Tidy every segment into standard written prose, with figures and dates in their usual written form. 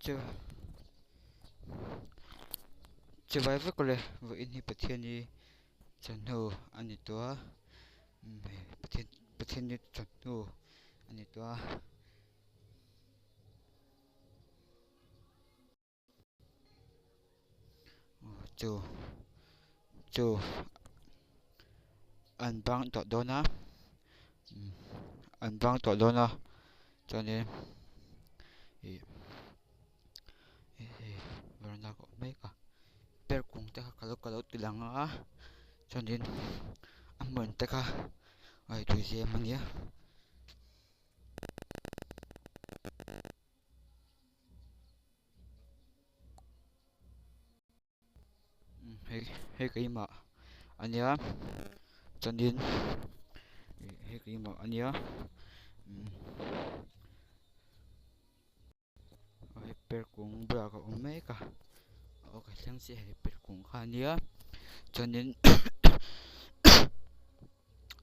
Chu chuvai vek awle vawiin hi Pathiani chawhnu a ni tawh a hei Pathian Pathiani chawhnu a ni tawh a. Chu chu an bang tawh dawn a an bang tawh dawn a chuanin ih hei veranda ka awm mek a per kung te kha ka lo ti lang a chuanin a hmun te kha a tuizem a nia. Hei hei keimah a nia chuanin ih hei keimah a nia hei per kung bulah ka awm mek a aw ka thleng chiah hei per kung kha a nia chuanin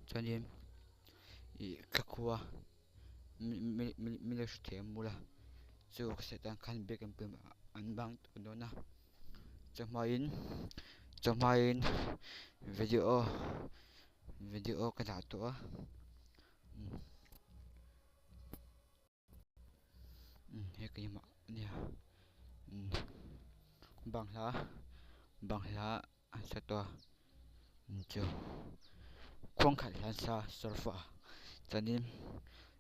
chuanin ih thlakhua. Milo hre thiam bula chu ka sawi tan khan biak in pawimawh an bang tawh dawn a chawhmain chawhmain video video ka dah tawh a he keimah ania banghla banghla an sa tawh a chu khuang khat hian sa sawrfa chuanin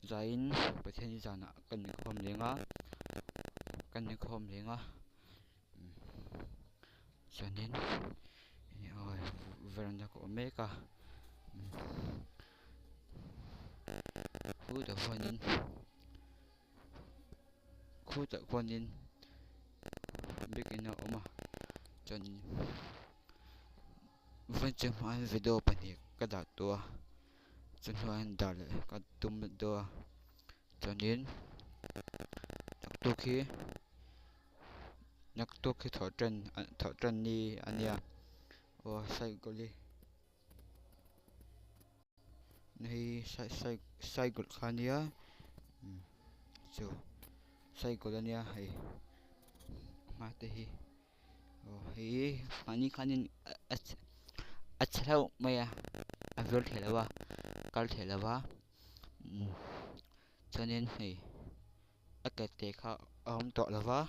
zaiin Pathian hi zanah kan inkhawm leng a kan inkhawm leng a chuanin veranda ka awm mek a khutah khuanin khutah khuanin biakin a awm a chuanin vawiin chu hmain video pahnih ka dah tawh a chu hnuaiah dah leh ka tum dawn a chuanin naktuk hi naktuk hi thawh tan thawh tan ni a nia aw cycle hi. Hei cycle kha ania chu cycle ania hei hma te hi aw hei mahni khanin a chhe hlauh mai a a vir thei lo a kal thei lo a chuanin hei a ke te kha a awm tawh lo va.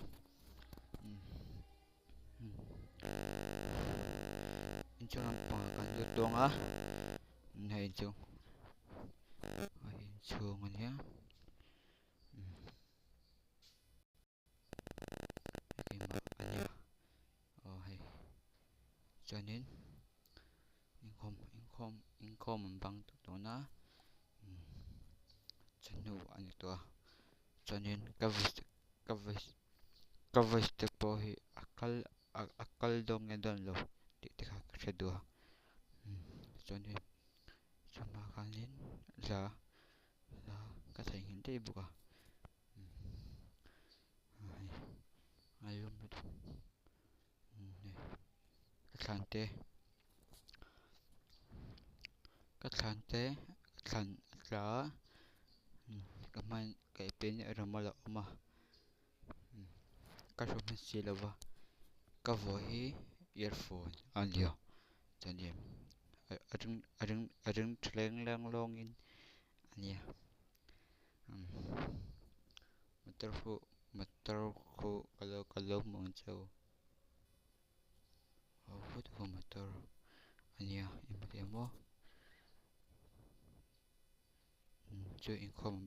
Inchung lampang ah kan lut dawn a hei inchung hei inchhung a nia keimah a nia aw hei chuanin inkhawm inkhawm inkhawm an bang tawh dawn a chawhnu a ni tawh a chuanin ka ka ka voice te pawh hi a kal a kal dawn nge dawn lo tih te kha ka hre duh a chuanin chawhma khanin hla hla ka theihnghilh daih bawk a hei a lum lutuk hei ka thlan te ka thlan te ka thlan a tla a ka hman ka ipin rawmawl a awm a. Ka hre hman si lo va ka vawi hi earphone a ni a chuanin a ring a ring a ring tha leng leng lawngin a nia motor khu motor khu ka lo ka lo hmu ang che u aw khutah motor a nia i hmu thei maw chu inkhawm.